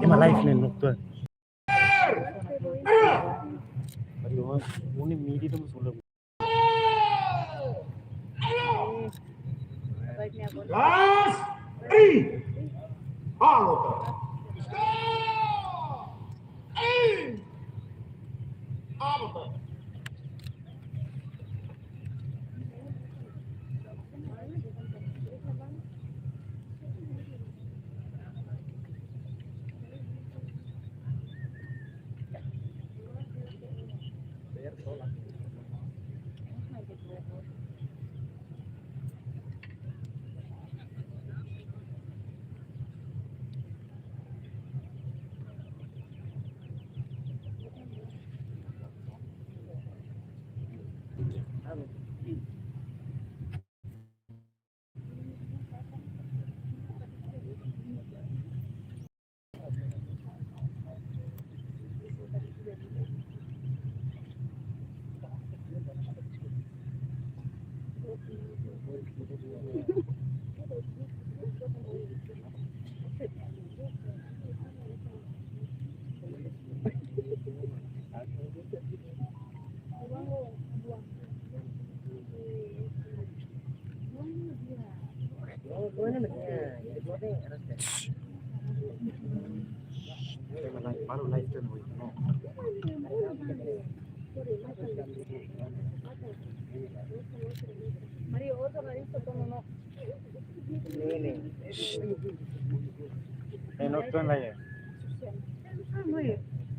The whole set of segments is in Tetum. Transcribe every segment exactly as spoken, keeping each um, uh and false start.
Ema live ne'e nokta. Mari, mari, muni midi tu musuh. Last three. All of them. Aim. All of them.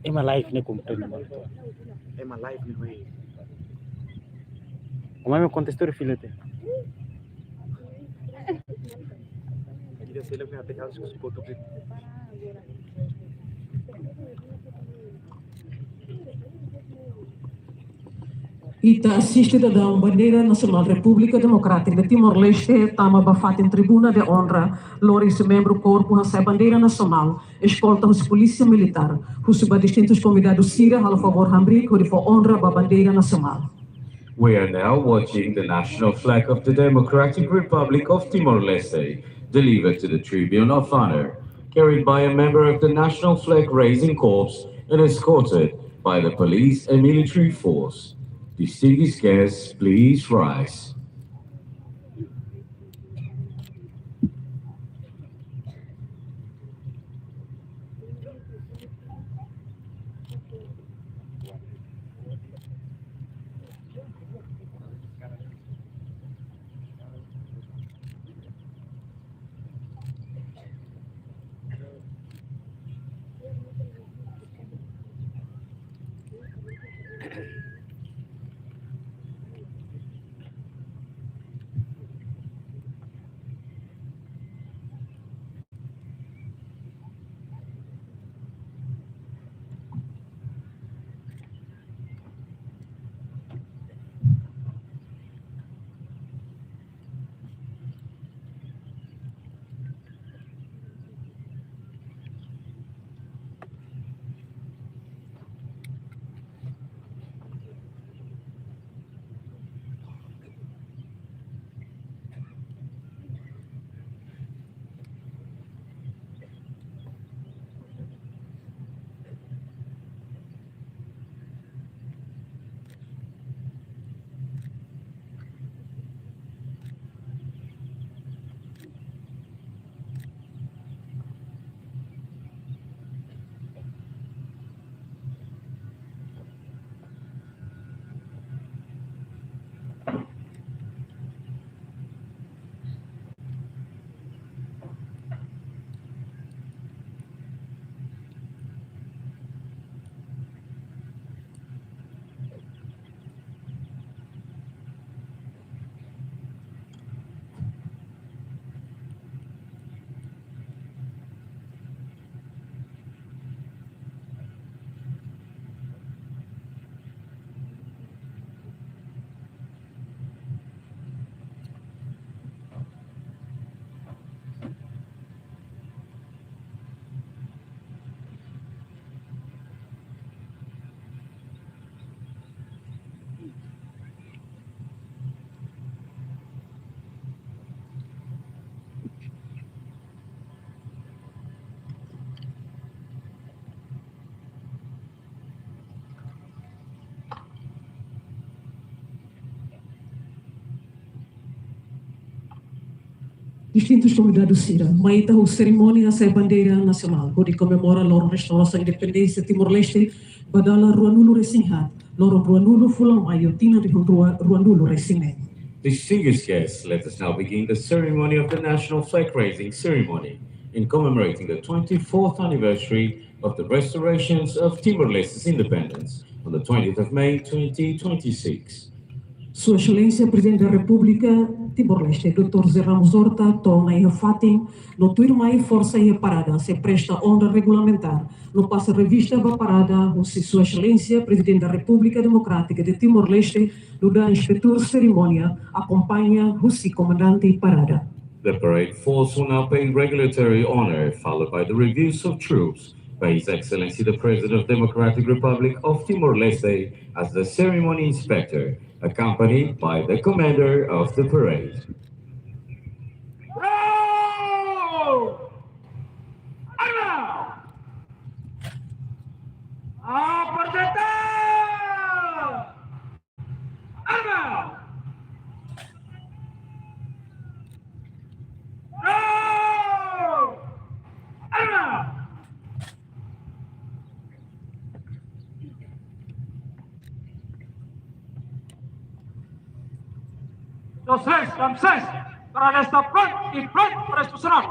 Ema live ne'e kompletu. Ema live ne'e. Uma me kontestou filete. Ita asiste daudaun bandeira nasionál Repúblika Demokrátika Timor-Leste tama ba fatin tribuna de onra, lori husi membru korpu hasa'e bandeira nasionál, eskolta husi polísia militár, husu ba distintus konvidadu sira halo favór hamriik hodi fó onra ba bandeira nasionál. We are now watching the national flag of the Democratic Republic of Timor-Leste, delivered to the Tribune of Honor, carried by a member of the National Flag Raising Corps and escorted by the police and military force. Distinguished guests, please rise. distintus konvidadus sira, mai ita ho serimónia hasai bandeira nasionál, hodi komemora loron restaurasaun independénsia Timor-Leste, ba dala ruanulu-resin-haat, loron ruanulu fulan Maiu, tinan rihun rua ruanulu-resin-neen. Distinguished guests, let us now begin the ceremony of the national flag raising ceremony in commemorating the twenty-fourth anniversary of the restorations of Timor-Leste's independence on the twentieth of May twenty twenty-six. Sua Exelénsia Prezidente da Repúblika Timor-Leste, doutór José Ramos Horta, to'o ona iha fatin, no tuirmai forsa iha parada, sei presta onra regulamentár, no pasa revista ba parada, husi Sua Exelénsia Prezidente da Repúblika Demokrátika de Timor-Leste, nu'udar inspetór serimónia, akompaña husi komandante parada. The parade force will now pay regulatory honor, followed by the reviews of troops by His Excellency the President of Democratic Republic of Timor-Leste as the ceremony inspector, accompanied by the commander of the parade. Bravo! Arma! Apresentar! Arma! Bravo! Arma! Dos, tres, vamos, seis. Para esta front y front para expulsionar.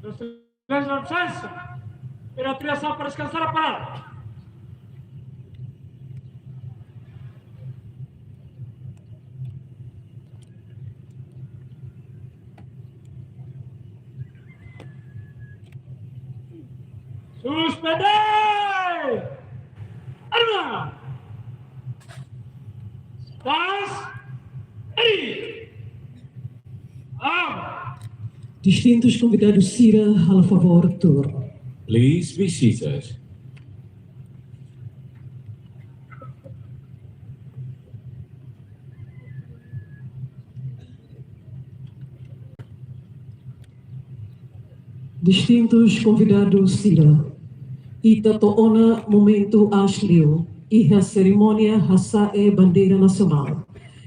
Los tres lanzas. Era tres para descansar a parar. Suspende! Arma! Stance! Ready! Arma! Distintus konvidadu sira, halo favór tuur. Please be seated. Distintus konvidadu sira, ita to'o ona momentu aas liu iha serimónia hasa'e bandeira nasionál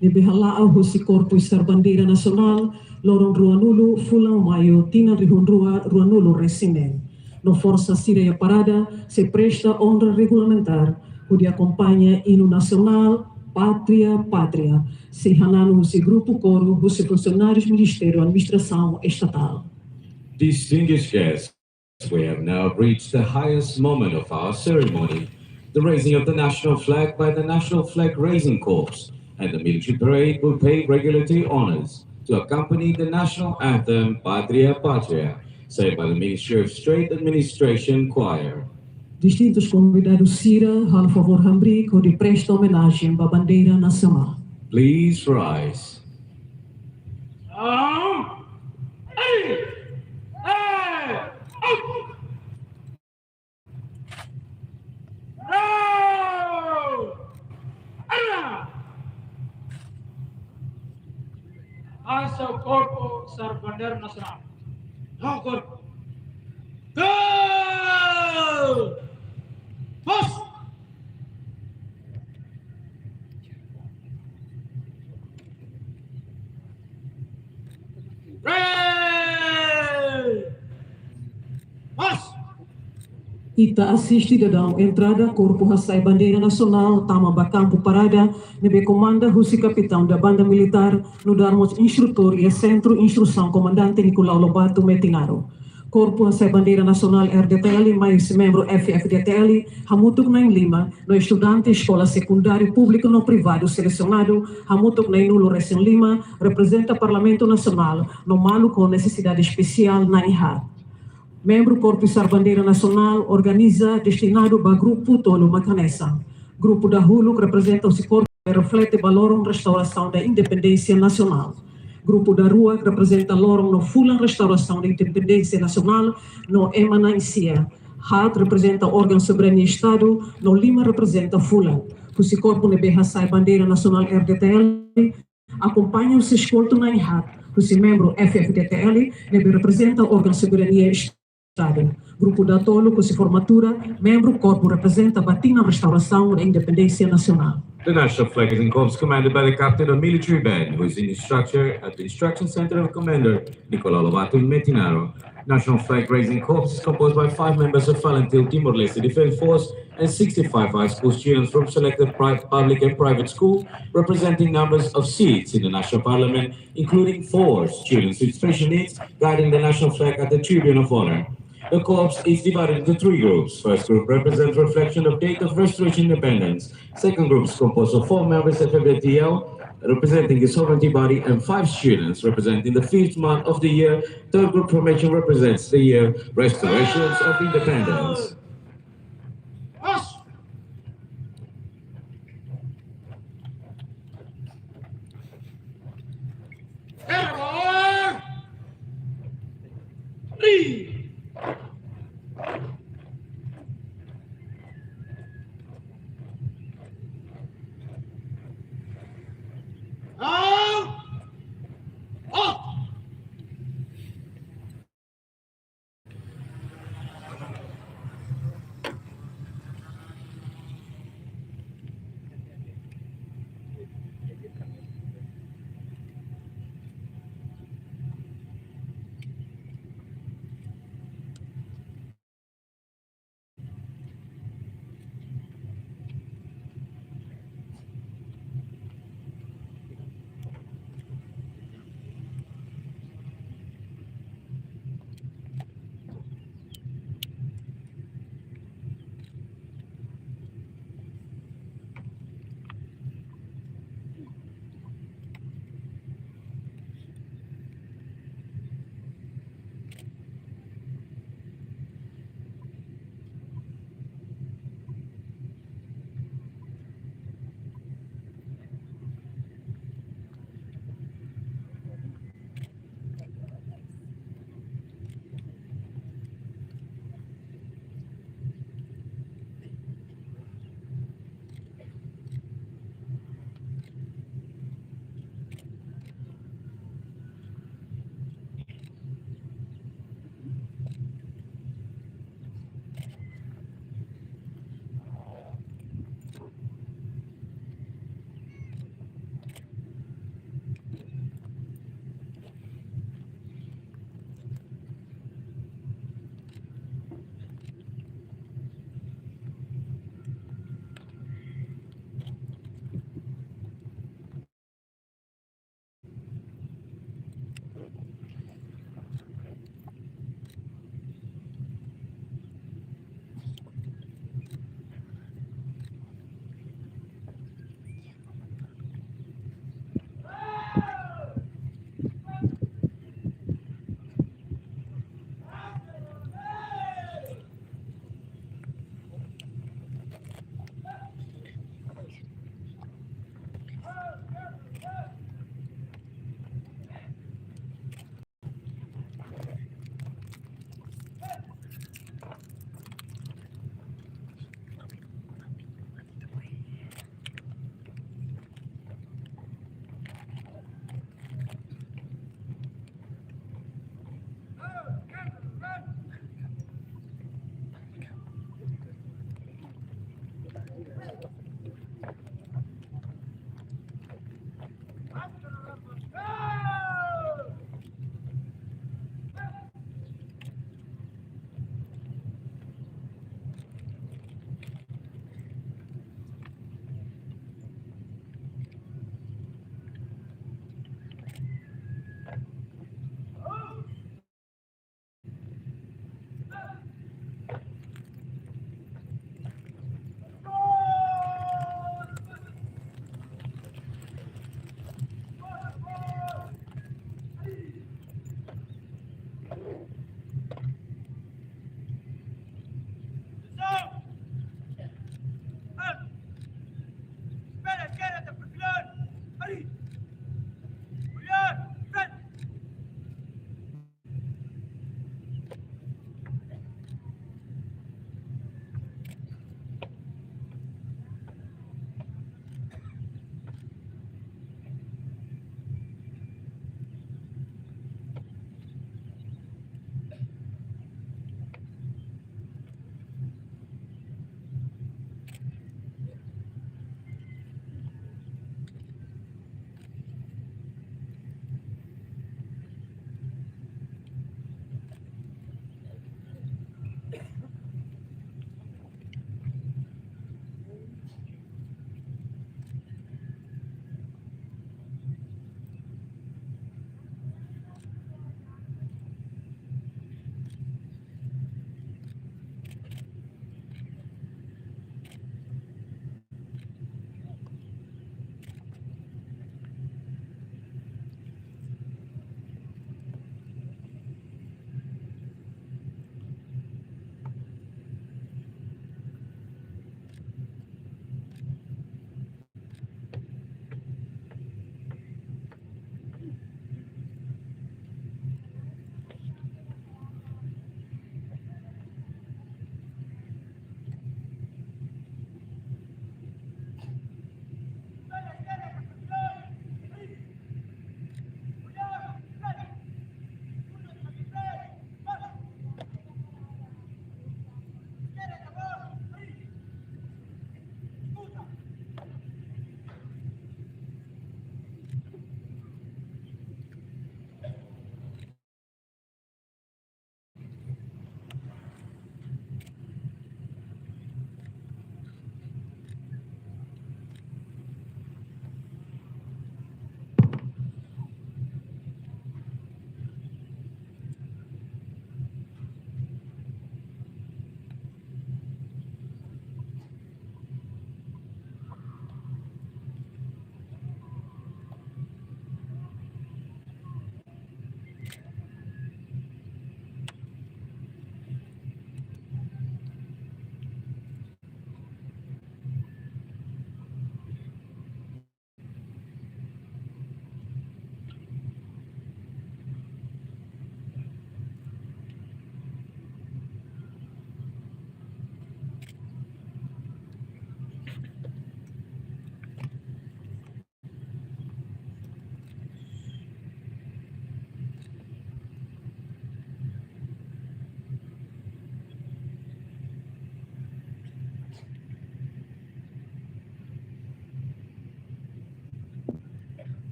ne'ebé hala'o husi Korpu Isar Bandeira Nasionál, loron ruanulu fulan Maiu, tinan rihun rua ruanulu resin neen. No forsa sira iha parada sei presta onra regulamentár hodi akompaña inu nasionál, Pátria, Pátria, sei hananu husi grupu koru husi funsionárius Ministériu Administrasaun Estatál. Distinguished guests, we have now reached the highest moment of our ceremony, the raising of the national flag by the National Flag Raising Corps, and the military parade will pay regulatory honors to accompany the national anthem, Pátria, Pátria, sang by the Ministry of State Administration Choir. Distintus konvidadu sira, halo favór hamriik hodi presta omenajen ba bandeira nasionál. Please rise. Down. Hey! Hey! Up! Down! Arma! Hanesan Korpu Isar Bandeira Nasionál. Down, Korpu. Go! Post! Ready! March! Ita asiste daudaun entrada korpu hasai bandeira nasionál tama ba kampu parada, ne'ebé komanda husi kapitaun da banda militár, nu'udar mós instrutór iha Sentru Instrusaun Komandante Nicolau Lobato Metinaro. Korpu hasai bandeira nasionál R D T L, mai husi membru F F D T L, hamutuk na'in lima, no estudante eskola sekundáriu públiku no privadu selesionadu, hamutuk na'in-nulu resin lima, reprezenta Parlamentu Nasionál, no maluk ho nesesidade espesiál na'in haat. Membru Korpu Hasai Bandeira Nasionál organiza destinadu ba grupu tolu mak hanesan. Grupu dahuluk reprezenta husi korpu reflete ba loron restaurasaun da independénsia nasionál. Grupu daruak reprezenta loron no fulan restaurasaun da independénsia nasionál no ema na'in sia. Haat reprezenta órgaun soberania Estadu no lima reprezenta fulan. Husi korpu ne'ebé hasai bandeira nasionál R D T L, akompaña husi eskolta na'in haat, husi membru F F D T L, ne'ebé reprezenta órgaun soberania Estadu. Grupu datoluk husi formatura, membru korpu reprezenta ba tinan restaurasaun no independénsia nasionál. The national flag is in corps commanded by the captain of military band, who is in instructor at the instruction center of Commander Nicolau Lobato Metinaro. National flag raising corps is composed by five members of Falintil Timor-Leste Defense Force and sixty-five high school students from selected pri-, public and private school, representing numbers of seats in the national parliament, including four students with special needs, guiding the national flag at the tribune of honor. The corps is divided into three groups. First group represents reflection of date of restoration independence. Second group is composed of four members of F F D T L, representing the sovereignty body, and five students representing the fifth month of the year. Third group formation represents the year restorations of independence.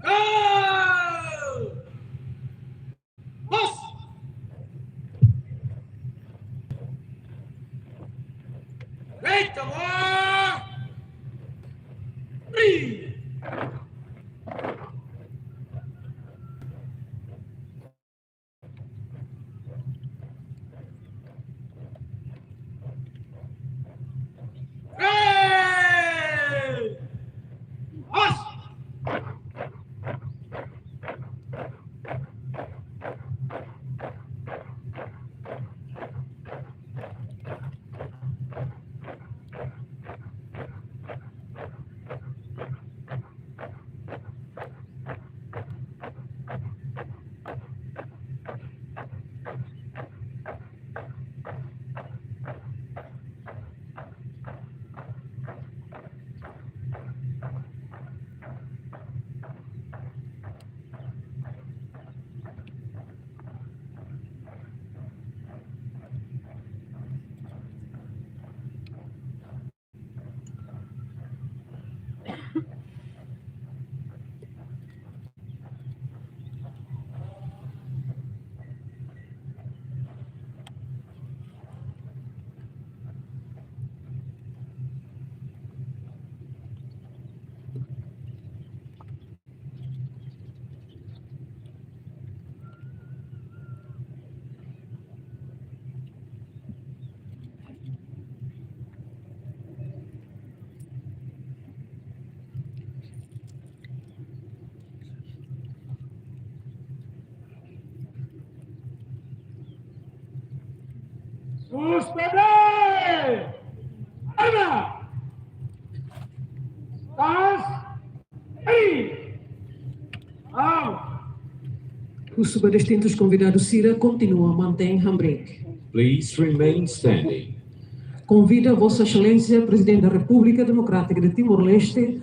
Go! Bos! Wait, come on! Free! Hey! Bos! Suspende! Arma! Paz! Ei! Au! Husu ba distintus konvidadu sira kontinua mantein hamriik. Please remain standing. Konvida Vossa Exelénsia Prezidente da Repúblika Demokrátika de Timor-Leste,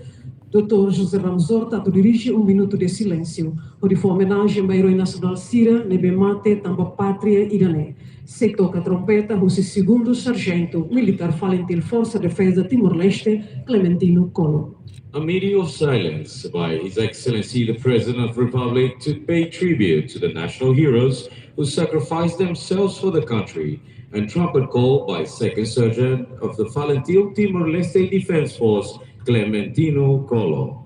doutór José Ramos Horta, atu dirije um minuto de silêncio, hodi fó omenajen ba eroi nasionál sira ne'ebé mate tanba pátria ida-ne'e. Sei toka trompeta husi Segundu Sarjentu Militár Falintil Forsa Defeza Timor-Leste, Clementino Colo. A minute of silence by His Excellency the President of the Republic to pay tribute to the national heroes who sacrificed themselves for the country, and trumpet call by Second Sergeant of the Falintil Timor-Leste Defense Force, Clementino Colo.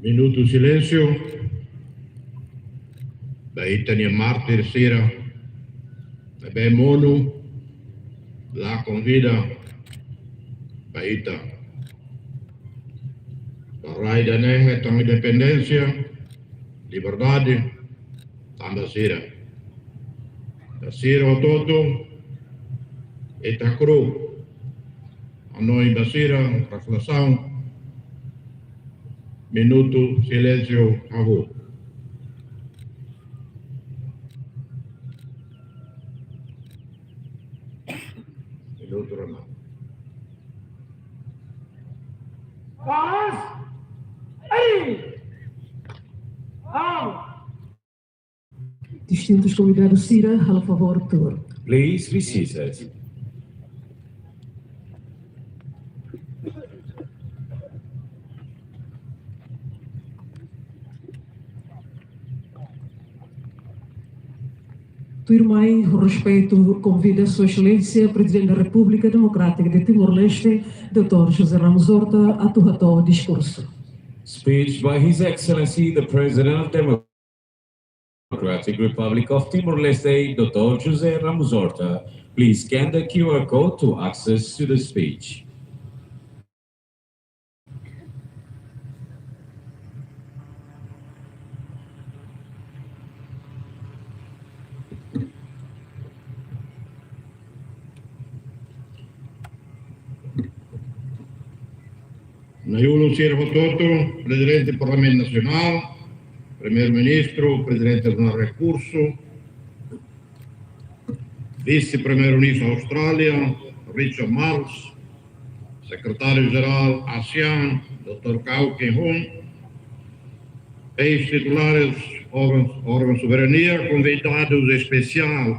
Minutu silénsiu ba ita-nia mártir sira ne'ebé monu lakon vida ba ita. Ba rai ida-ne'e hetan independénsia, liberdade, tanba sira. Ba sira hotu-hotu, ita hakru'uk. Hanoin ba sira, reflesaun, minutu silénsiu hahú. Minutu remata. Paz! Ei! Au! Distintus konvidadu sira, halo favór tuur. Please be seated. Tuirmai, ho respeitu, konvida Sua Exelénsia Prezidente da Repúblika Demokrátika de Timor-Leste, doutór José Ramos Horta, atu hato'o diskursu. Speech by His Excellency the President of Democratic Republic of Timor-Leste, doutór José Ramos Horta. Please scan the Q R code to access to the speech. Nai-ulun sira hotu-hotu, Prezidente Parlamentu Nasionál, Primeiru-Ministru, Prezidente Tribunál Rekursu, Vise-Primeiru-Ministru Austrália, Richard Marles, Sekretáriu-Jerál ASEAN, doutór Kyaw Kin Hun, eis-titulares órgaun, órgaun soberania, konvidadu espesiál,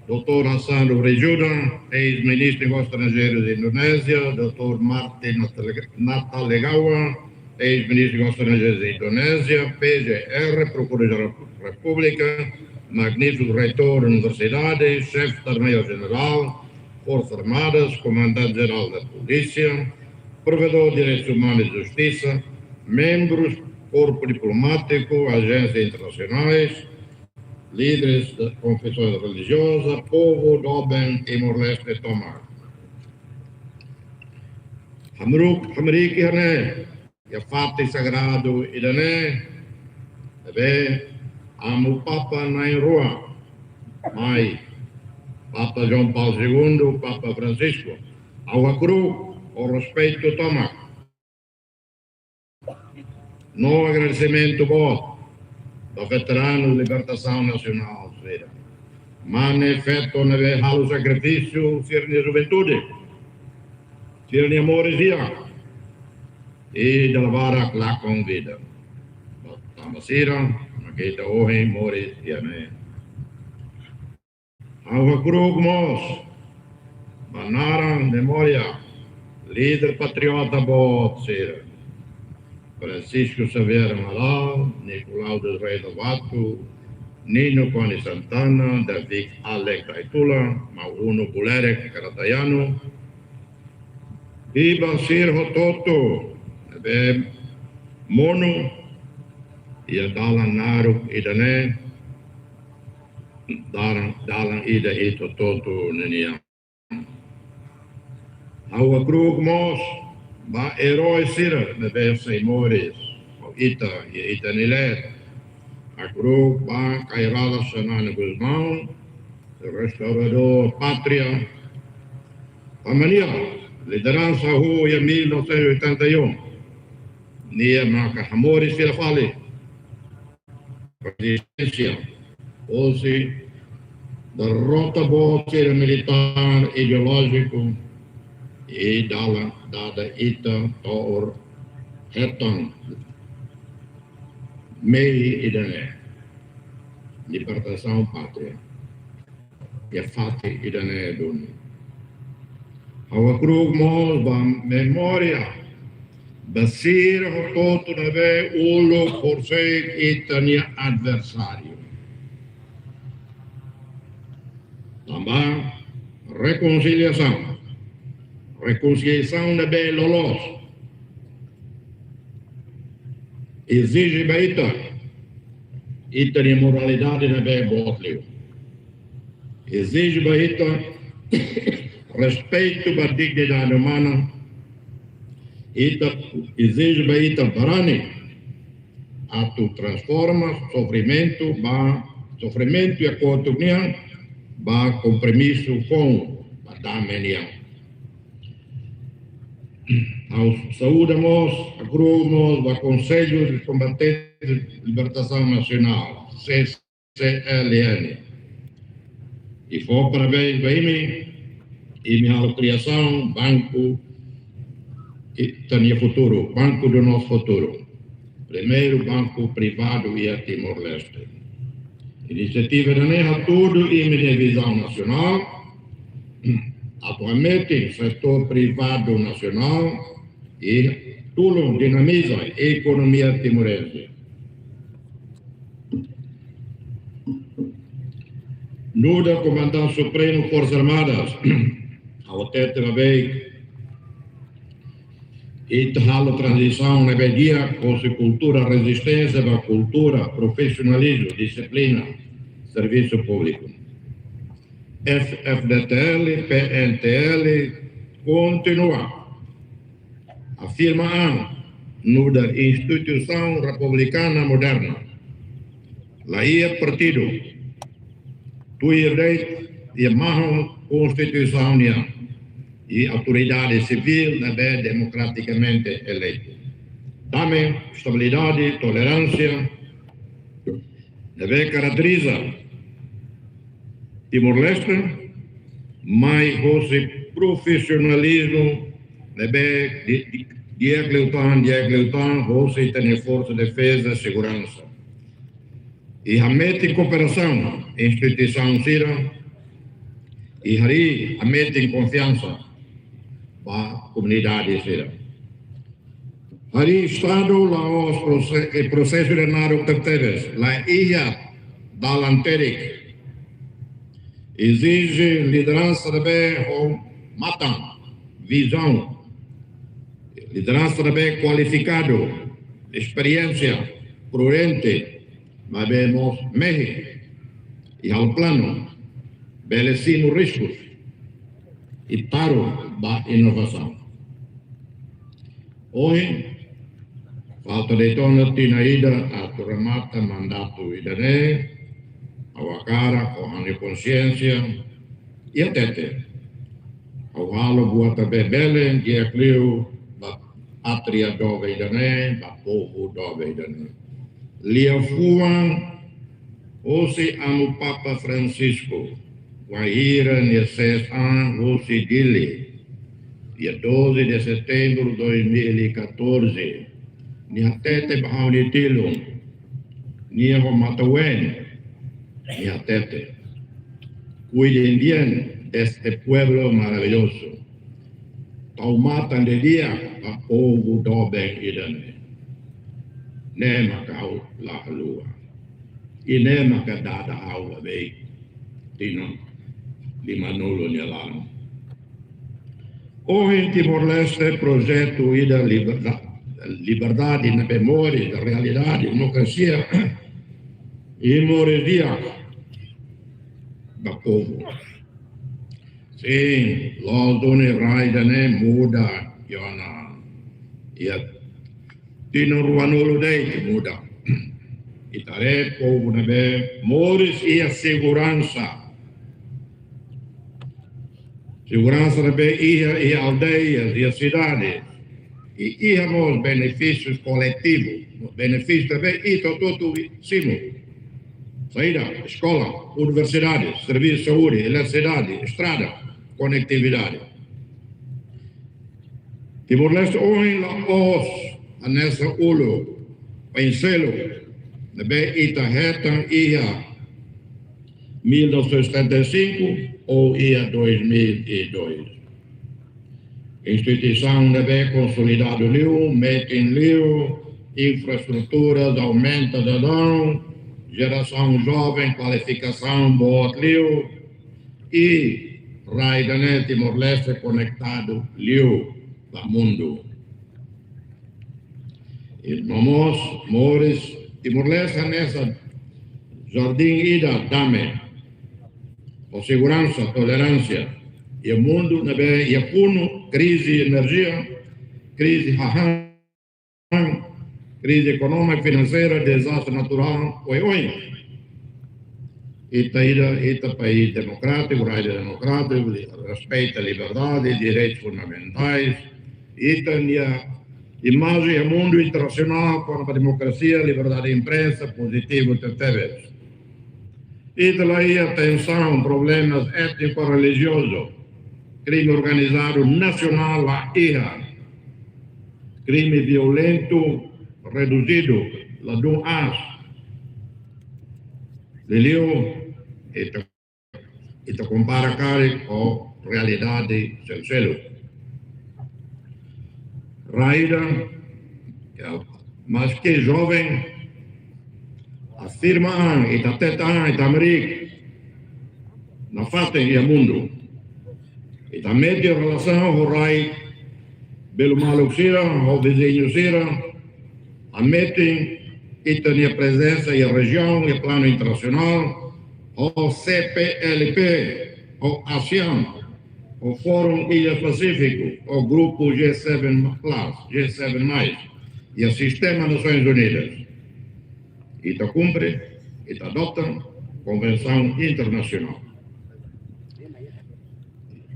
doutór Hasan Lubri Djuda, eis-ministru Negósius Estranjeirus da Indonézia, doutór Martin Natale-, Natalegawa, eis-ministru Negósius Estranjeirus da Indonézia, P G R, Prokuradór-Jerál da Repúblika, magnífiku reitór da universidade, xefe Estadu-Maiór Jerál, Forsas Armadas, komandante-jerál da polísia, provedór de direitus umanus e justisa, membrus, korpu diplomátiku, ajénsias internasionais, líderes da konfesaun relijioza, povu doben Timor-Leste tomak. Hamruk, hamriik iha ne'e, iha fatin sagradu ida-ne'e, ne'ebé amu Papa na'in-rua mai, Papa João Paulo segundo, Papa Francisco, ha'u hakru'uk ho respeitu tomak no agradesimentu boot ba veteranu libertasaun nasionál sira. Mane, feto ne'ebé halo sakrifísiu sira-nia juventude, sira-nia moris di'ak, i dala barak lakon vida. Tanba sira mak ita ohin moris iha ne'e. Ha'u hakru'uk mós ba naran, memória líder patriota boot sira: Francisco Xavier Amaral, Nicolau dos Reis Lobato, Nino Konis Santana, David Alec Taitula, Mauno Bulerek Karatayano, i ba sira hotu-hotu ne'ebé monu iha dalan naruk ida-ne'e, dalan, dalan ida ita hotu-hotu ninian. Ha'u hakru'uk mós ba erói sira ne'ebé sei moris ho ita iha ita-nia leet. Hakru'uk ba Kay Rala Xanana Gusmão, restauradór pátria. Tanba nia lideransa hahú iha mil novecentos e oitenta e um, nia maka hamoris fila fali rezisténsia hosi derrota boot sira militár ideolójiku, i dalan dada ita to'o hetan mehi ida-ne'e, libertasaun pátria iha fatin ida-ne'e duni. Ha'u hakru'uk mós ba memória ba sira hotu-hotu ne'ebé uluk fó sai ita-nia adversáriu. Tanba rekonsiliasaun, rekonsiliasaun ne'ebé loloos ezije ba ita ita-nia moralidade ne'ebé boot liu. Ezije ba ita respeitu ba dignidade umana. Ita ezije ba ita barani atu transforma sofrimentu ba, sofrimentu iha kotuk nian ba kompromisu foun ba dame nian. Ha'u saúda mós, hakru'uk mós ba Conselho de Combatentes de Libertação Nacional, C C L N. I fó parabéns ba imi, imi halo kriasaun banku ita-nia futuru, Banco do Nosso Futuro. Primeiru banku privadu iha Timor-Leste. Inisiativa ida-ne'e hatudu imi-nia vizaun nasionál atu hametin setór privadu nasionál i tulun dinamiza ekonomia timorense. Nu'udar Komandante Supremu Forsas Armadas, ha'u hatete ba beik, ita halo tranzisaun ne'ebé di'ak hosi kultura rezisténsia ba kultura profisionalizmu, dixiplina, servisu públiku. F-, F-FDTL, P-N-T-L kontinua afirma an nu'udar instituisaun republikana moderna. La iha partidu, tuir lei, iha mahon konstituisaun nian, i autoridade sivíl ne'ebé demokratikamente eleitu. Dame, estabilidade, toleránsia ne'ebé karakteriza Timor-Leste, mai hosi profisionalizmu ne'ebé di, di, di'ak liután, di'ak liután, hosi ita-nia Forsa Defeza Seguransa. I hametin kooperasaun instituisaun sira, i harii hametin konfiansa ba komunidade sira. Harii Estadu la'ós prose-, eh, prosesu ida naruk tebetebes, la iha dalan terik. Ezije lideransa ne'ebé ho matan, vizaun. Lideransa ne'ebé kualifikadu, esperiénsia, prudente, maibé mós mehi i halo planu, bele simu riskus i parut ba inovasaun. Ohin, falta de'it ona tinan ida atu remata mandatu ida-ne'e, ha'u hakarak ho ha'u-nia konxiénsia, i hatete. Ha'u halo buat ne'ebé bele, di'ak liu, ba pátria doben ida-ne'e, ba povu doben ida-ne'e. Liafuan, hosi Amu Papa Francisco, wainhira nia sees an hosi Dili, dia doze de setembro dois mil e catorze, nia hatete ba ha'u-nia tilun, nia ho matan-ween, nia hatete: "Cuiden bien de este pueblo maravilloso." Tau matan didi'ak ba povu doben ida-ne'e. Ne'e maka ha'u la haluha. I ne'e maka dada ha'u ba beibeik tinan limanulu nia laran. Ohin Timor-Leste projetu ida liberda-, liberdade ne'ebé moris, realidade, demokrasia, i moris di'ak ba povu. Sin, loos duni rai ida-ne'e muda, iha ona, iha tinan ruanulu de'it muda. Ita haree povu ne'ebé moris iha seguransa. Seguransa ne'ebé iha, iha aldeia, iha sidade. I iha mós benefísius koletivu, benefísiu ne'ebé ita hotu-hotu simu. Saida, eskola, universidade, servisu saúde, eletrisidade, estrada, konetividade. Timor-Leste ohin la'ós hanesan uluk, oin seluk, ne'ebé ita hetan iha mil novecentos e setenta e cinco ou iha dois mil e dois. Instituisaun ne'ebé konsolidadu liu, metin liu, infraestruturas aumenta daudaun, jerasaun joven kualifikasaun boot liu, i rai ida-ne'e Timor-Leste konektadu liu ba mundu. I no mós moris Timor-Leste hanesan jardín ida dame, ho seguransa, toleránsia, iha mundu ne'ebé iha funu krize enerjia, krize hahán, krize ekonómika, finanseira, dezastre naturál, oioin. Ita ida, ita país demokrátiku, rai ida demokrátiku, li-, respeita liberdade, direitus fundamentais, ita-nia imajen iha mundu internasionál kona-ba demokrasia, liberdade de imprensa, pozitivu tebetebes. Ita la iha tensaun, problemas étniku-relijiozu, krime organizadu nasionál la iha, krime violentu reduzidu, ladún aas. Liuliu, ita, ita kompara karik ho realidade seluk-seluk. Rai ida, ya, maske joven, afirma an, ita hatete an, ita hamriik nafatin iha mundu. Ita hametin relasaun ho rai belumaluk sira, ho viziñu sira, hametin ita-nia prezensa iha rejiaun, iha planu internasionál, ho C P L P, ho ASEAN, ho Fórum Ilhas Pasífiku, ho grupu G seven plus, G seven mais, iha sistema Nasoins Unidas. Ita kumpre, ita adota konvensaun internasionál.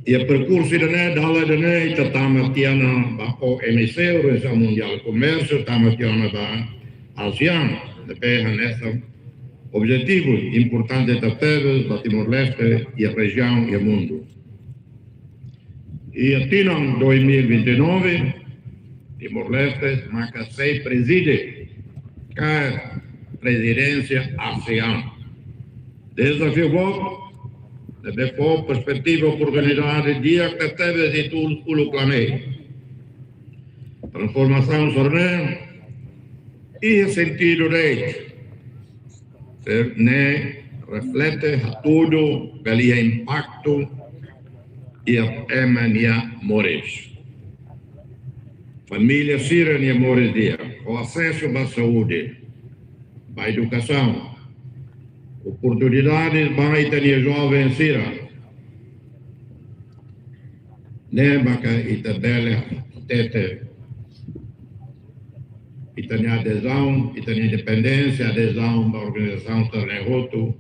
Iha perkursu ida-ne'e, dalan ida-ne'e, ita tama tiha ona ba O M C, Organizasaun Mundiál Komérsiu, tama tiha ona ba ASEAN, ne'ebé hanesan objetivu importante tebetebes ba Timor-Leste, iha rejiaun, iha mundu. Iha tinan dois mil e vinte e nove, Timor-Leste maka sei prezide ka prezidénsia ASEAN. Dezafiu boot ne'ebé fó perspetiva, oportunidade di'ak tebes ita uluk hanoin. Transformasaun sira-ne'e iha sentidu de'it, sira-ne'e reflete hatudu bele iha impaktu iha ema nia moris. Família sira-nia moris di'ak, ho asesu ba saúde, ba edukasaun, oportunidades ba ita-nia joven sira. Ne'e maka ita bele hatete ita-nia adezaun, ita-nia independénsia, adezaun ba organizasaun sira-ne'e hotu,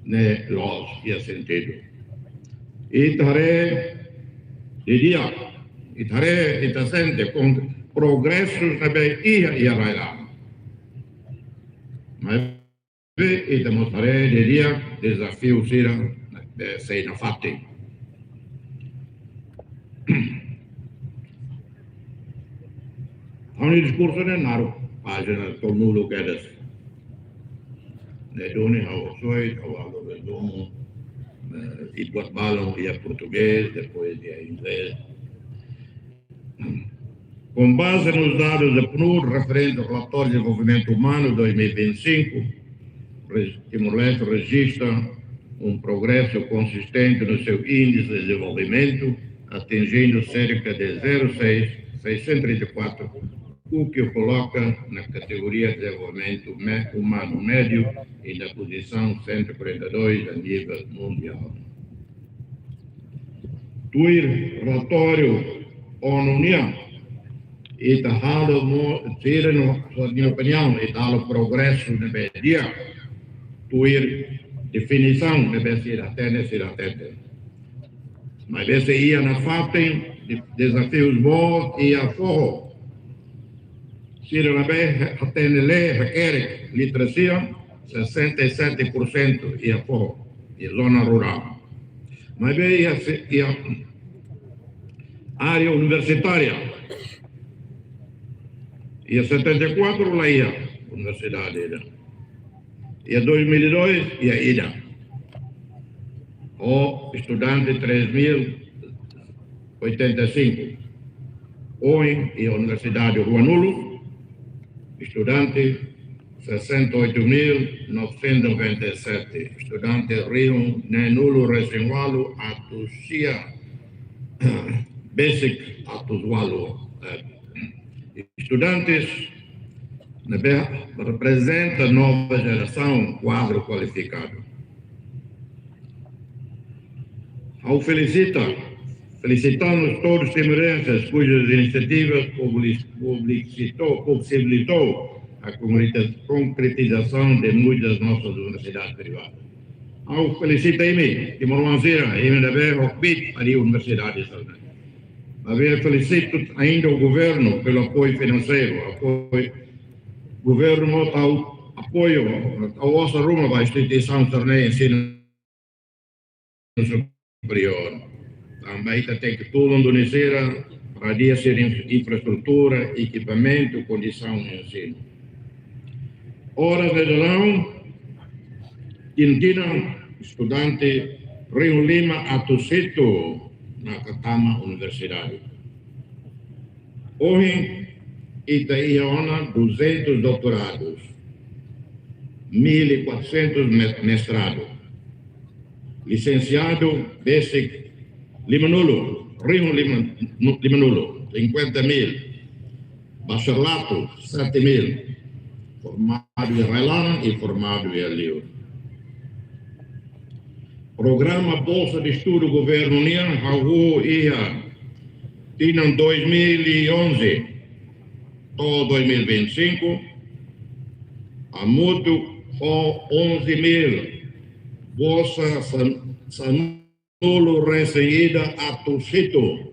ne'e loos iha sentidu. Ita haree didi'ak, ita haree, ita sente progresu ne'ebé iha iha rai-laran. Maibé ita mós haree didi'ak dezafiu sira ne'ebé sei nafatin. Ha'u-nia diskursu ne'e naruk pájina tolunulu kedas. Ne'e duni ha'u soe, ha'u halo rezumu, eh, i buat balun iha portugés, depois iha inglés. Com base nos dados da PNUD referente ao Relatório de Desenvolvimento Humano dois mil e vinte e cinco, re-, Timor-Leste registra um progresso consistente no seu índice de desenvolvimento, atingindo cerca de zero seis, seiscentos e trinta e quatro, o que o coloca na categoria de desenvolvimento me-, humano médio e na posição cento e quarenta e dois a nível mundial. Tuir relatóriu ONU nian, ita halo mo-, sira-nia, sira-nia opiniaun, ita halo progresu ne'ebé di'ak, tuir definisaun ne'ebé sira hatene, sira hatete. Maibé sei iha nafatin de-, dezafiu boot iha foho. Sira ne'ebé hatene lee, hakerek, literasia, sessenta e sete por cento iha foho, iha zona rurál. Maibé iha se-, iha área universitária, iha setenta e quatro la iha universidade ida. Iha dois mil e dois, iha ida. Ho estudante três mil oitenta e cinco. Ohin, iha Universidade Ruanulu, estudante sessenta e oito mil novecentos e noventa e sete. Estudante rihun neenulu resin ualu atus sia, besik atus ualu, eh, estudantes ne'ebé reprezenta nova jerasaun kuadru kualifikadu. Ha'u felisita, felisitamos todos os timorenses cujas iniciativas publi-, publicitou, possibilitou a concreta-, concretização de muitas nossas universidades privadas. Ha'u felisita imi, timoroan sira, imi ne'ebé ho kbiit harii universidade sira-ne'e. Maibé felisito ainda o governo pelo apoio financeiro, apoio, governu tau apoiu, tau osan ruma ba instituisaun sira-ne'e ensinu superiór. Tanba ita tenke tulun duni sira, para di'ak sira-nia infraestrutura, ekipamentu, kondisaun ensinu. Oras de dalan, iha tinan, estudante rihun lima atus hitu maka tama universidade. Ohin, ita iha ona duzentos doutorados, mil e quatrocentos me-, mestrado. Lisensiadu besik limanulu, rihun lima, limanulu, cinquenta mil. Bacharelato, sete mil. Formadu iha rai-laran i formadu iha liur. Programa Bolsa de Estudo governu nian hahú iha tinan dois mil e onze to'o dois mil e vinte e cinco, hamutuk ho onze mil bolsa san-, sanulu resin ida atus hitu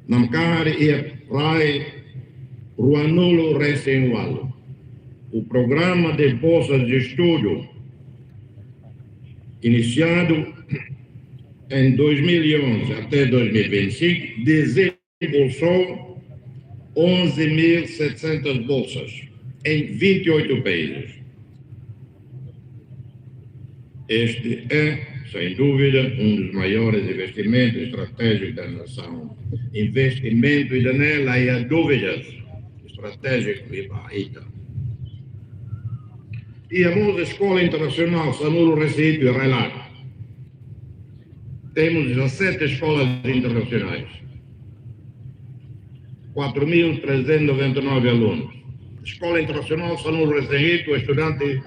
namkari iha rai ruanulu resin ualu. O programa de bolsas de estudo, iniciado em dois mil e onze até dois mil e vinte e cinco, desembolsou onze mil setecentas bolsas em vinte e oito países. Este é, sem dúvida, um dos maiores investimentos estratégicos da nação. Investimento ida-ne'e, la iha dúvidas, estratéjiku ida. Iha mós eskola internasionál sanulu-resin-hitu iha rai-laran. Temos dezassete escolas internacionais, quatro mil trezentos e noventa e nove alunos. Eskola internasionál sanulu-resin-hitu, estudante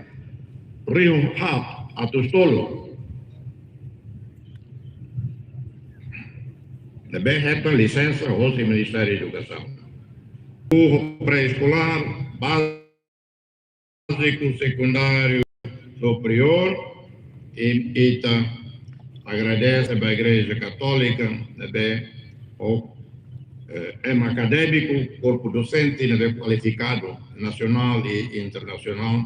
rihun haat, atus tolu. Ne'ebé hetan lisensa hosi Ministériu Edukasaun. Pré-eskolár, báziku, sekundáriu, superiór, i ita agradese ba Igreja Katólika, ne'ebé ho, eh, ema akadémiku, korpu dosente ne'ebé kualifikadu, nasionál i internasionál,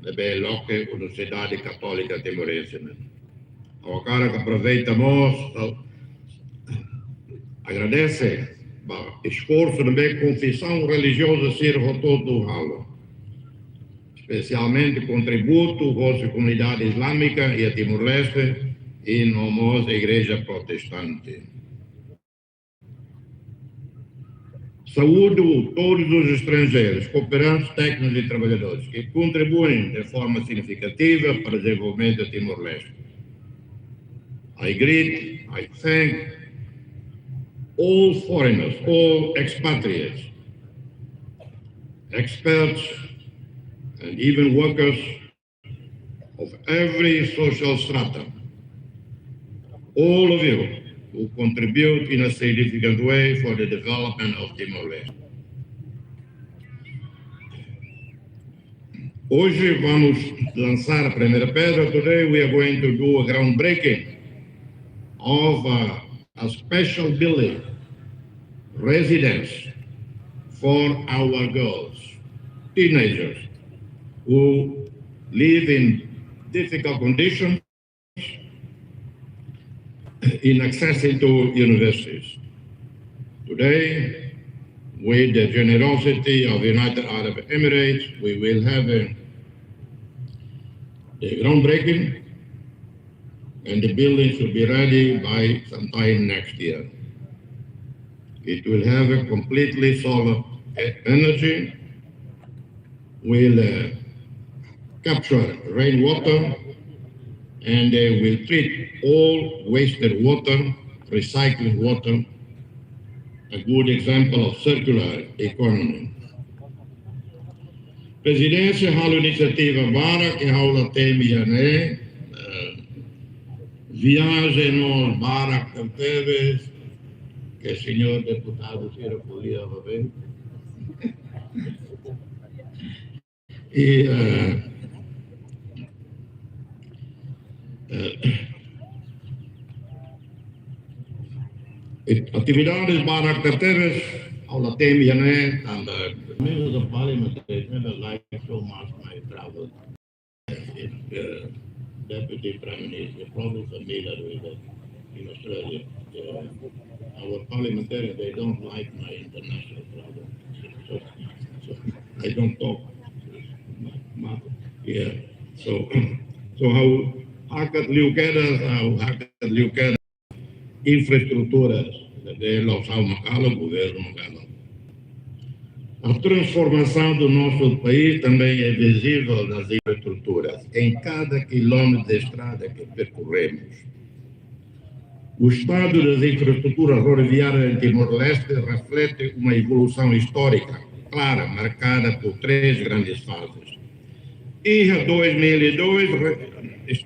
ne'ebé loke Universidade Katólika Timorense nian. Ha'u hakarak aproveita mós, ha'u agradese ba esforsu ne'ebé konfesaun relijioza sira hotu-hotu halo, espesialmente kontributu hosi komunidade islámika iha Timor-Leste i no mós Igreja Protestante. Saúdo todos os estrangeiros, cooperantes, técnicos e trabalhadores que contribuem de forma significativa para o desenvolvimento de Timor-Leste. I greet, I thank all foreigners, all expatriates, experts, and even workers of every social strata, all of you who contribute in a significant way for the development of Timor-Leste. Hoje vamos lançar a primeira pedra. Today we are going to do a groundbreaking of a, a special building, residence for our girls, teenagers who live in difficult conditions in accessing to universities. Today, with the generosity of United Arab Emirates, we will have a, the groundbreaking, and the building should be ready by sometime next year. It will have a completely solar e-, energy, will, uh, capture rainwater, and they will treat all wasted water, recycling water, a good example of circular economy. Prezidénsia halo inisiativa barak ke ha'u la temi iha ne'e, eh, viajen no barak tebes, ke señór deputadu sira ko'alia ba bem. I, eh, eh, i atividades barak tebes, ha'u la temi iha ne'e, tanba members of parliament, they never like so much my travel. Uh, Deputy Prime Minister, probably familiar with that in Australia. Uh, our parliamentarians, they don't like my international travel. So, so I don't talk much. Yeah. So, so ha'u hakat liu kedas, ha'u hakat liu kedas infraestruturas, de Losaun Makalu, governu Makalu. A transformação do nosso país também é visível nas infraestruturas, em cada quilómetro de estrada que percorremos. O estado das infraestruturas rodoviárias em Timor-Leste reflete uma evolução histórica clara, marcada por três grandes fases. Iha dois mil e dois, re-,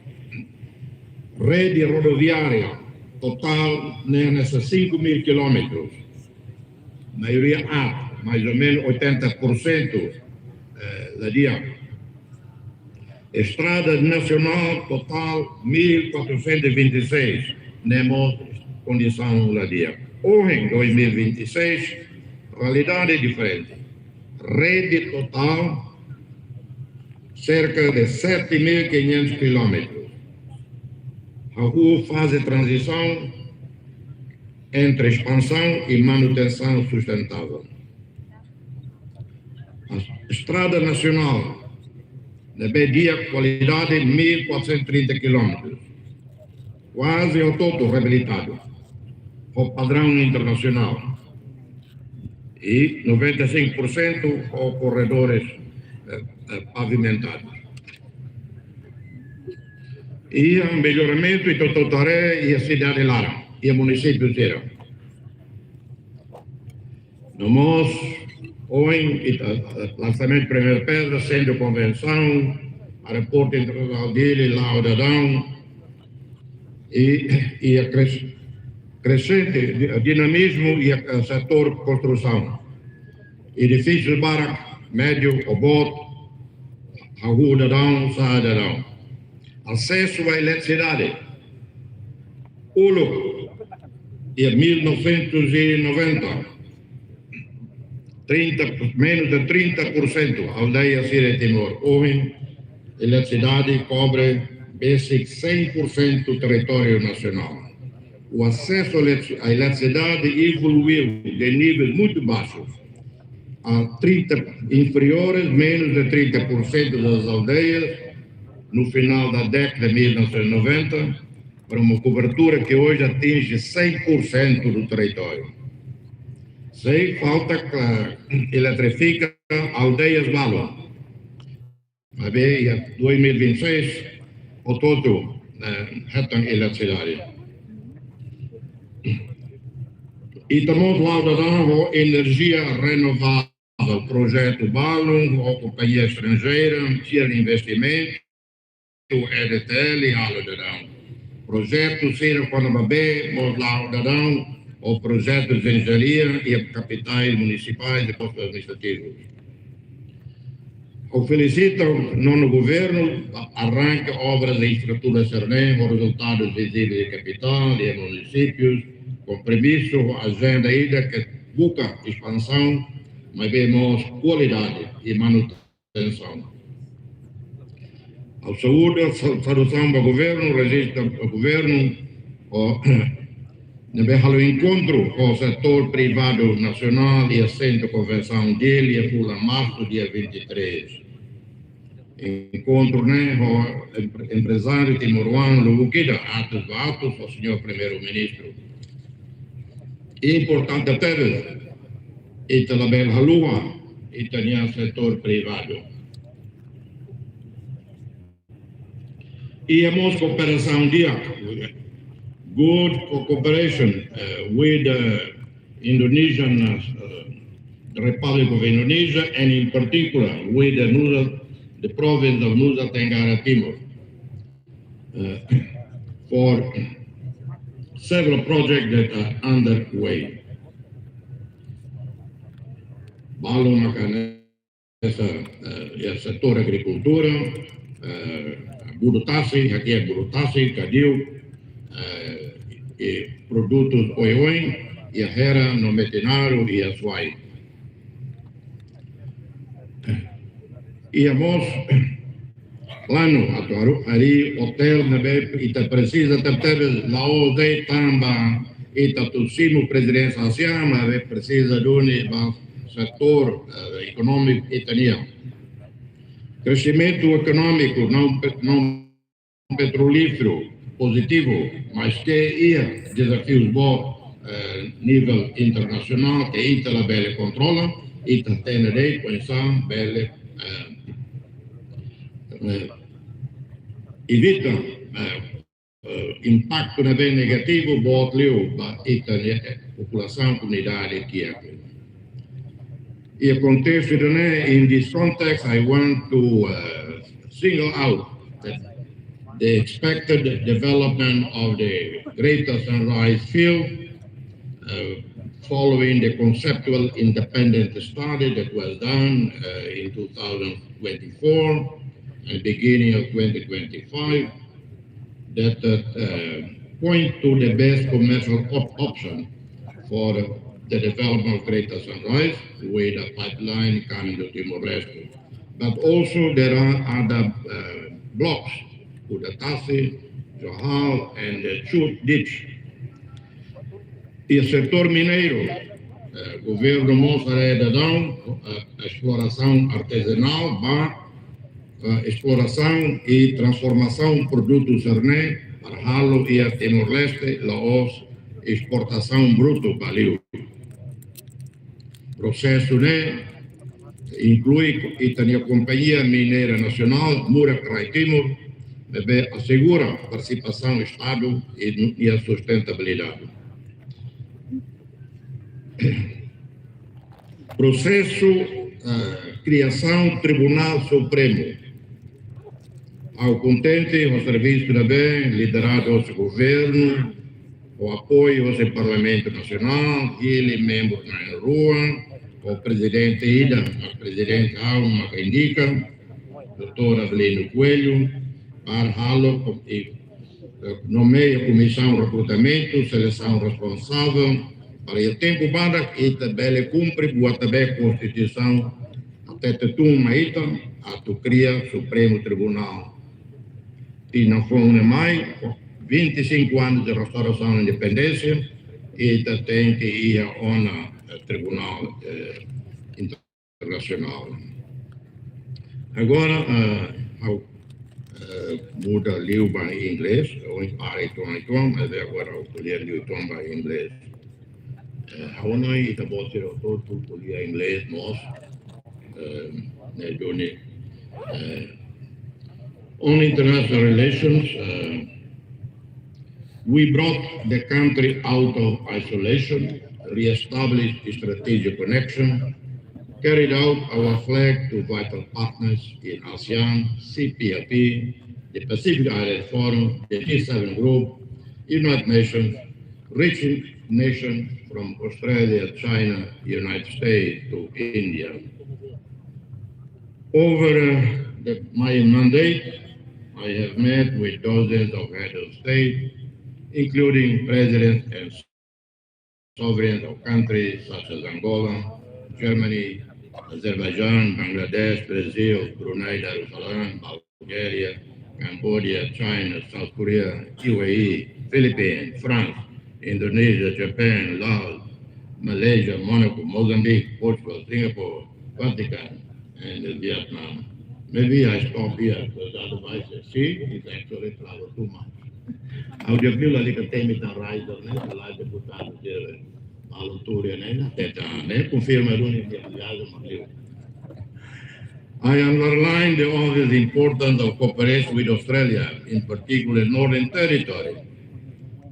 rede rodoviária totál, ne'e, nessa cinco mil quilómetros. Maioria aat, mais ou menos oitenta por cento, eh, la di'ak. Estrada nacional totál mil quatrocentos e vinte e seis, ne'e mós kondisaun la di'ak. Ohin, dois mil e vinte e seis, realidade diferente. Rede totál, cerca de sete mil quinhentos quilómetros. Hahú faze tranzisaun entre expansaun i manutensaun sustentável. Estrada nasionál ne'ebé di'ak kualidade, mil quatrocentos e trinta quilómetros, kuaze hotu-hotu reabilitadu ho padraun internasionál, i noventa e cinco por cento ho korredores, eh, eh, pavimentados. I iha melloramentu ita hotu haree iha sidade laran, iha munisípiu sira. No mós, ohin ita, eh, lansamentu primeira pedra, sentru konvensaun, aeroportu internasionál Dili, la'o daudaun, i, i iha kres-, krexente di-, dinamizmu iha, eh, setór konstrusaun. Edifísiu barak, médiu ho boot, hahú daudaun, sa'e daudaun. Asesu ba eletrisidade. Uluk, iha mil novecentos e noventa, trinta, menus de trinta por cento aldeia sira Timor. Ohin, eletrisidade kobre besik cem por cento territóriu nasionál. O acesso a eletri-, a eletricidade evoluiu de níveis muito baixos a trinta, inferiores, menos de trinta por cento das aldeias, no final da década de mil novecentos e noventa, para uma cobertura que hoje atinge cem por cento do território. Sem falta, claro, eletrifica aldeias balu. Maibé iha dois mil e vinte e seis, hotu-hotu, eh, hetan eletrisidade. I ita mós la'o daudaun ho enerjia renovável, projetu balu ho kompañia estranjeira, sira investimentu, E D T L, halo daudaun. Projetu sira kona-ba bee mós la'o daudaun, ho projetus de engenharia iha kapitais munisipais i postus administrativus. Ha'u felisita nono governu ba arranka obras de infraestrutura sira-ne'e ho rezultadus vizivelmente iha kapitál i munisípius, kompromisu ho ajenda ida ke buka espansaun, maibé mós kualidade i manutensaun. Ha'u saúda, sa-, saudasaun ba governu, rejista ba governu, ho ne'ebé halo enkontru ho setór privadu nasionál iha sentru konvensaun Dili iha fulan marsu, dia vinte e três. Enkontru ne'e ho em-, emprezáriu timoroanu lubuk ida, atus ba atus, ho señór Primeiru-Ministru. Importante tebes, ita labele haluha ita-nia setór privadu. Iha mós kooperasaun di'ak, good co-, cooperation, uh, with the Indonesian, uh, Republic of Indonesia, and in particular with the Nusa, the province of Nusa Tenggara Timur, uh, for several projects that are underway. Balu maka ne'e hanesan, eh, iha setór agrikultura, eh, budu tasi, hakiak budu tasi, kadiuk, eh, i produtus oioin, iha hera no metinaru, iha suai. Iha mós planu atu haru-, harii otél ne'ebé ita presiza tebetebes, la'ós de'it tanba ita atu simu prezidénsia ASEAN, maibé presiza duni ba setór, eh, ekonómiku ita-nian. Kresimentu ekonómiku não pe-, não petrolíferu pozitivu, maske iha dezafius boot, eh, nivel internasionál ke ita labele kontrola, ita tenke oinsá bele, eh, eh, evita, eh, eh, impaktu ne'ebé negativu boot liu ba ita-nia populasaun, komunidade kiak. Iha kontestu ida-ne'e, in this context, I want to, uh, single out the, the expected development of the Greater Sunrise Field, uh, following the conceptual independent study that was done, uh, in two thousand twenty-four and beginning of twenty twenty-five, that, uh, uh, point to the best commercial op-, option for the development of Greater Sunrise with a pipeline coming to Timor-Leste. But also there are other, uh, blocks, Kudatasi, Johau, and the Chute Ditch. Iha setór mineiru, eh, governu mós haree daudaun, eh, esplorasaun artezanál, ba, eh, esplorasaun i transformasaun produtu sira-ne'e, para halo iha Timor-Leste, la'ós esportasaun brutu ba li'ur. Prosesu ne'e inklui ita-nia Kompañia Mineira Nasionál, Murak Rai Timur, ne'ebé asegura partisipasaun Estadu i nia sustentabilidade. Prosesu, eh, kriasaun Tribunál Supremu. Ha'u kontente ho servisu ne'ebé lideradu hosi governu, ho apoiu hosi Parlamentu Nasionál, hili membru na'in-rua, ho prezidente ida, mak prezidente ha'u maka indika, doutór Avelino Coelho, para halo kom-, i, eh, nomeia komisaun rekrutamentu, selesaun responsavel, para iha tempu badak ita bele kumpre buat ne'ebé Konstituisaun hatete tun mai ita, atu kria Supremu Tribunál. Tinan foun ne'e mai, vinte e cinco anos de restauração da independência, ita tenke iha ona, eh, Tribunál, eh, Internasionál. Agora, eh, ha'u, eh, muda liu ba inglés, ha'u para uitoan, uitoan, mas agora ha'u ko'alia liu uitoan ba inglés. Eh, ha'u hanoin ita-boot sira hotu ko'alia inglés mós, eh, ne'e duni, eh, on international relations, eh, we brought the country out of isolation, re-established strategic connection, carried out our flag to vital partners in ASEAN, C P L P, the Pacific Island Forum, the G seven Group, United Nations, rich nations from Australia, China, United States to India. Over, uh, the, my mandate, I have met with dozens of heads of state, including presidents and sovereigns of countries such as Angola, Germany, Azerbaijan, Bangladesh, Brazil, Brunei Darussalam, Bulgaria, Cambodia, China, South Korea, U A E, Philippines, France, Indonesia, Japan, Laos, Malaysia, Monaco, Mozambique, Portugal, Singapore, Vatican, and Vietnam. Maybe I stop here because otherwise the sea is actually trouble too much. Ha'u dehan liu la liga temi tan rai ne'e, la deputadu de Paulo Turia ne'e, ne'e, ne'e, konfirma duni nia viajen mak liu. I underline the obvious importance of cooperation with Australia, in particular Northern Territory,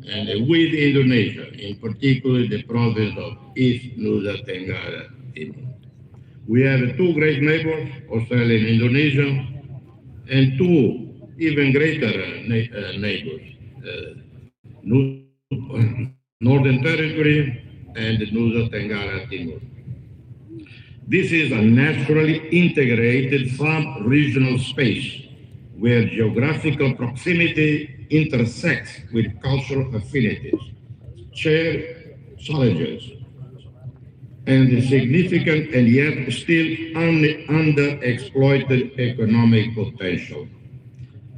and with Indonesia, in particular the province of East Nusa Tenggara Timur. We have two great neighbors, Australia and Indonesia, and two even greater, uh, nei-, uh, neighbors, uh, Nu-, Northern Territory and Nusa Tenggara Timur. This is a naturally integrated sub-regional space where geographical proximity intersects with cultural affinities, shared challenges, and the significant and yet still un-, underexploited economic potential.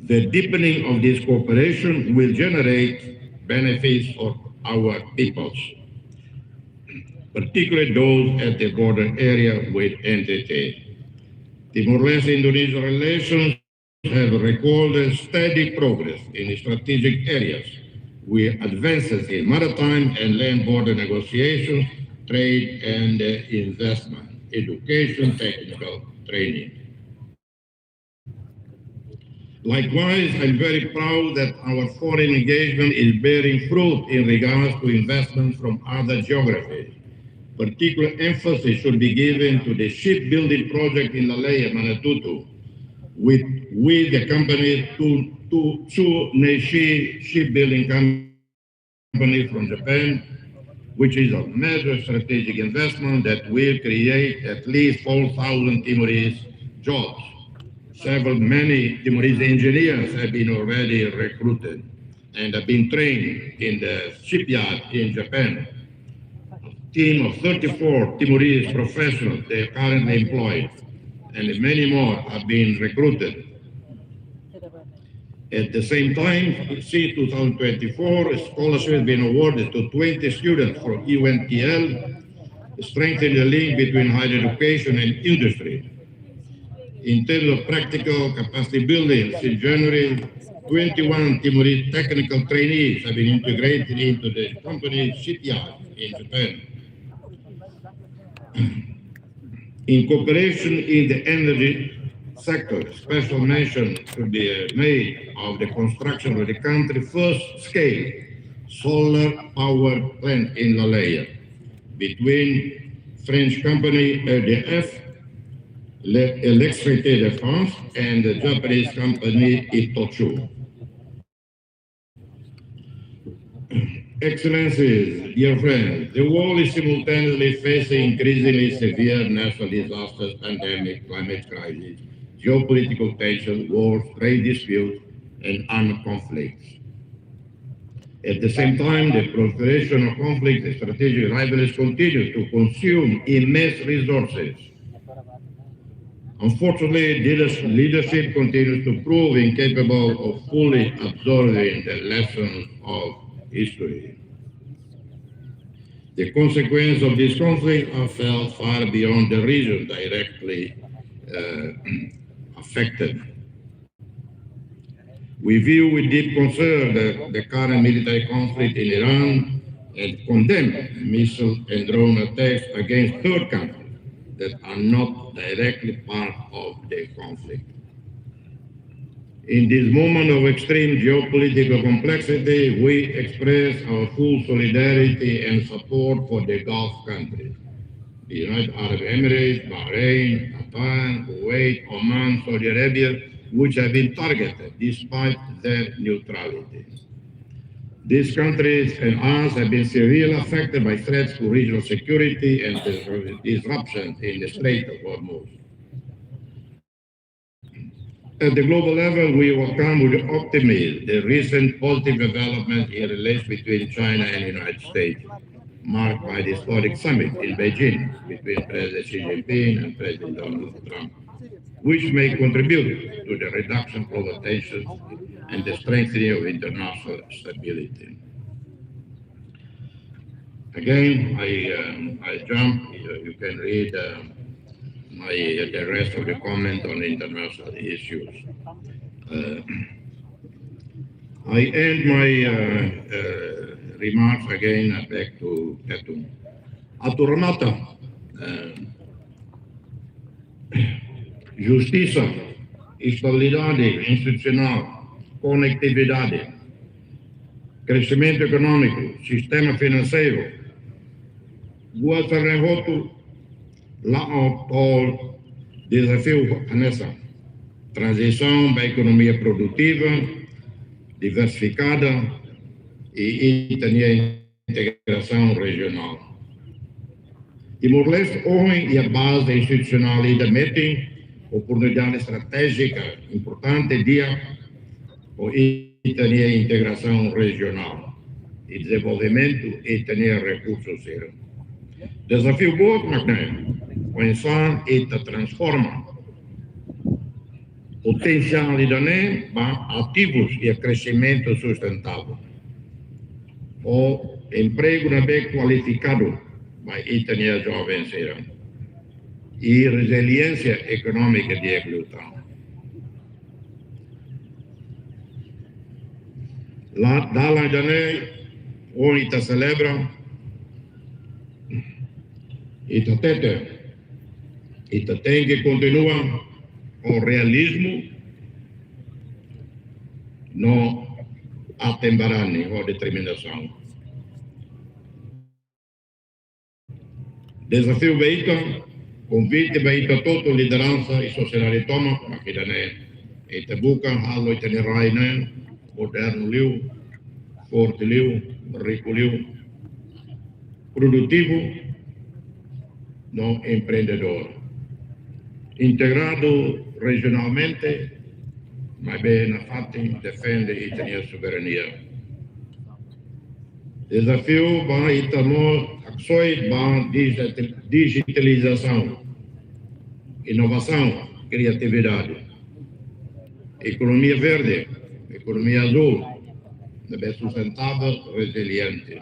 The deepening of this cooperation will generate benefits for our peoples, particularly those at the border area with N T T. Timor-Leste Indonesia relations have recorded steady progress in strategic areas, with advances in maritime and land border negotiations, trade and, uh, investment, education, technical training. Likewise, I'm very proud that our foreign engagement is bearing fruit in regards to investments from other geographies. Particular emphasis should be given to the shipbuilding project in Laleya, Manatuto, with, with the company to, to Tsuneishi Shipbuilding Company from Japan, which is a major strategic investment that will create at least four thousand Timorese jobs. Several, many Timorese engineers have been already recruited and have been trained in the shipyard in Japan. A team of thirty-four Timorese professionals, they are currently employed, and many more are being recruited. At the same time, since two thousand twenty-four, a scholarship has been awarded to twenty students from U N T L strengthen the link between higher education and industry. In terms of practical capacity building, since January, twenty-one Timorese technical trainees have been integrated into the company's shipyard in Japan. In cooperation in the energy sector, special mention should be made of the construction of the country's first scale solar power plant in Laleya between French company E D F, Le-, Électricité de France, and the Japanese company Itochu. Excellencies, dear friends, the world is simultaneously facing increasingly severe natural disasters, pandemic, climate crisis, geopolitical tension, wars, trade disputes, and armed conflicts. At the same time, the proliferation of conflicts and strategic rivalries continue to consume immense resources. Unfortunately, leaders-, leadership continues to prove incapable of fully absorbing the lessons of history. The consequences of this conflict are felt far beyond the region directly, uh, affected. We view with deep concern the, the current military conflict in Iran and condemn missile and drone attacks against third countries that are not directly part of the conflict. In this moment of extreme geopolitical complexity, we express our full solidarity and support for the Gulf countries, the United Arab Emirates, Bahrain, Qatar, Kuwait, Oman, Saudi Arabia, which have been targeted despite their neutrality. These countries and us have been severely affected by threats to regional security and dis-, disruptions in the Strait of Hormuz. At the global level, we welcome with optimism the recent positive developments in relations between China and the United States, marked by the historic summit in Beijing between President Xi Jinping and President Donald Trump, which may contribute to the reduction of global tensions and the strengthening of international stability. Again, I, um, I jump. You, you can read, um, my, the rest of the comment on international issues. Uh, I end my, uh, uh, remarks again, uh, back to Ketum. Atu remata, uh, justisa, estabilidade institusionál, konektividade, kresimentu ekonómiku, sistema finanseiru, buat sira-ne'e hotu la'o to'o dezafiu hanesan tranzisaun ba ekonomia produtiva, diversifikada i ita-nia integrasaun rejionál. Timor-Leste ohin iha baze institusionál ida metin oportunidade estratéjika importante di'ak ho ita-nia integrasaun rejionál i dezenvolvimentu ita-nia rekursu sira. Dezafiu boot mak ne'e, oinsá ita transforma potensiál ida-ne'e ba ativus iha kresimentu sustentável, ho empregu ne'ebé kualifikadu ba ita-nia joven sira i reziliénsia ekonómika di'ak liután. La, dalan ida-ne'e, ohin ita selebra, ita hatete, ita tenke kontinua ho realizmu no aten-barani ho determinasaun. Dezafiu ba ita, konvite ba ita hotu, lideransa i sosiedade tomak, mak ida-ne'e, ita buka halo ita-nia rai ne'e modernu liu, forte liu, riku liu, produtivu no empreendedór. Integradu rejionalmente, maibé nafatin defende ita-nia soberania. Dezafiu ba ita mós haksoit ba digi-, dijitalizasaun, inovasaun, kriatividade, ekonomia verde, ekonomia azúl, ne'ebé sustentável, reziliente.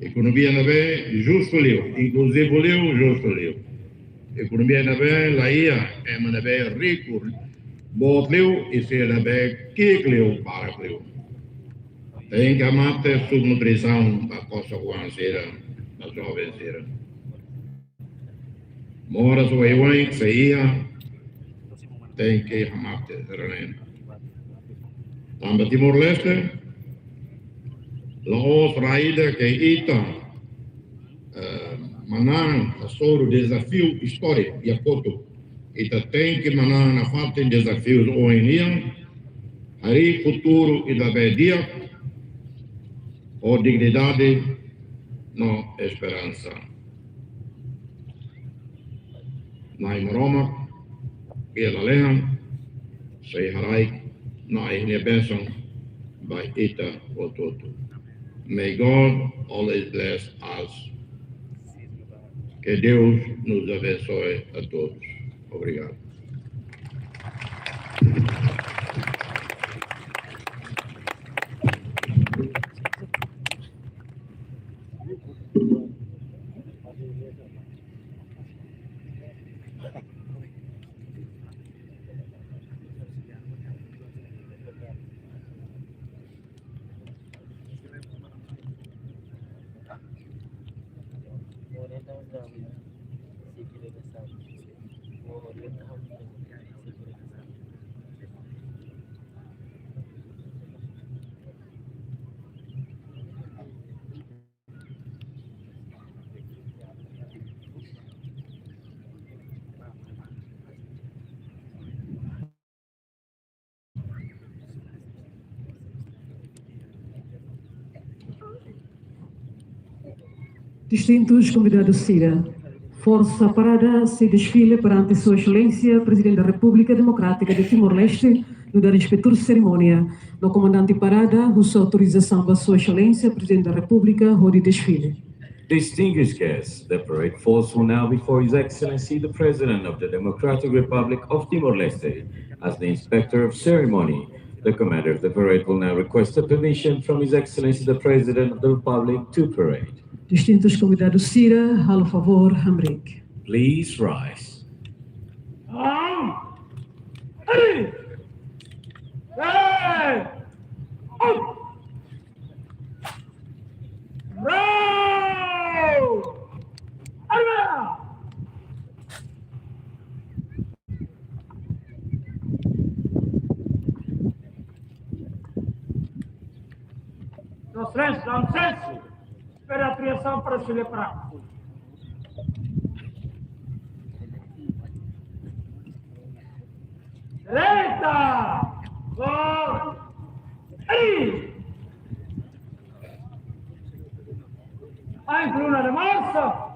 Ekonomia ne'ebé justu liu, inkluzivu liu, justu liu. Ekonomia ne'ebé la iha ema ne'ebé riku boot liu, i sira ne'ebé ki'ik liu, barak liu. Tenke hamate subnutrisaun ba kosok-oan sira, ba joven sira. Moras oioin sei iha, tenke hamate sira-ne'e. Tanba Timor-Leste la'ós rai ida ke ita, eh, manán hasoru dezafiu istóriku iha kotuk. Ita tenke manán nafatin dezafiu oioin nian, harii futuru ida be di'ak, ho dignidade no esperansa. Na'i Maromak iha lalehan sei haraik Na'i nia bensaun ba ita hotu-hotu. May God always bless us. Que Deus nos abençoe a todos. Obrigado. Distintus konvidadus sira, forsa parada sei desfile perante Sua Exelénsia Prezidente da Repúblika Demokrátika de Timor-Leste, nu'udar inspetór serimónia, no komandante parada husu autorizasaun ba Sua Exelénsia Prezidente da Repúblika hodi desfile. Distinguished guests, the parade falls will now before His Excellency the President of the Democratic Republic of Timor-Leste as the Inspector of Ceremony. The Commander of the Parade will now request the permission from His Excellency the President of the Republic to parade. Distintus konvidadus sira, halo favór hamriik. Please rise. Dos, tres, dá um senso. Espera a atenção para se lembrar. Direita! Gol! Ei! Em coluna de marcha!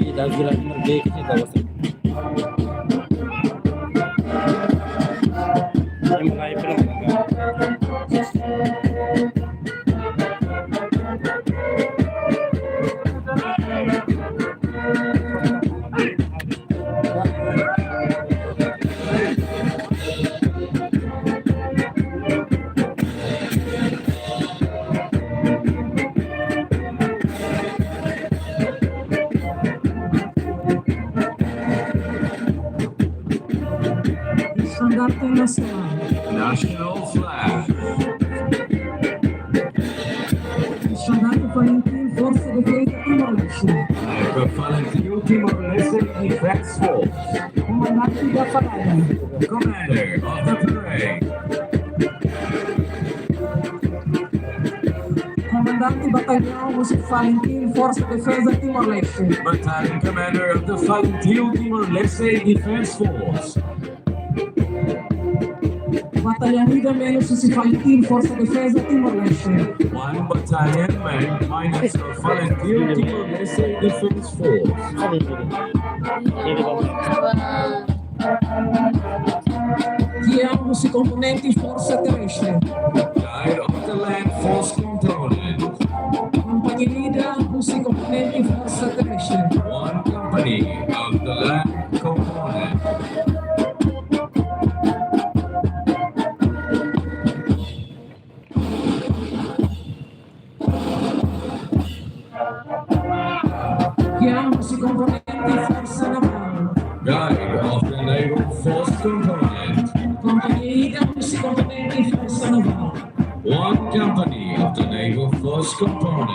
Ita vira primeiro dia que se dá você. Em live não. Estandarte nasionál. National flag. Estandarte Falintil Forsa Defeza Timor-Leste. Flag of Falintil Timor-Leste Defense Force. Komandante da Farada. Commander of the parade. Komandante Batallaun husi Falintil Forsa Defeza Timor-Leste. Battalion Commander of the Falintil Timor-Leste Defense Force. Batallaun ida menus husi Falintil Forsa Defeza Timor-Leste. One battalion man minus of Falintil Timor-Leste Defense Force. Guiaun husi komponente Forsa Terrestre. Guide of the Land Force Component. Kompañia ida husi komponente Forsa Terrestre. One company of the Land Component. Guiaun husi komponente Forsa Navál. Guide of the Naval Force Component. Kompañia ida husi komponente Forsa Navál. One company of the Naval Force Component.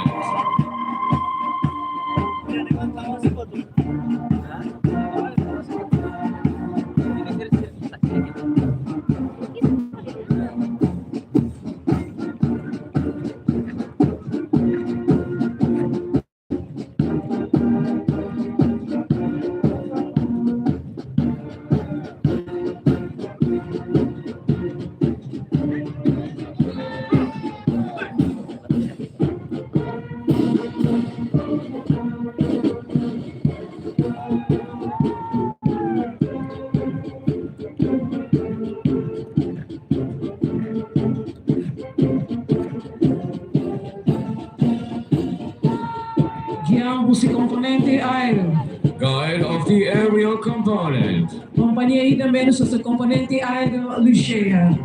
Guiaun husi komponente aéreu. Guide of the aerial component. Kompañia ida menus husi komponente aéreu lijeira.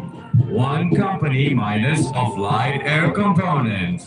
One company minus of light air component.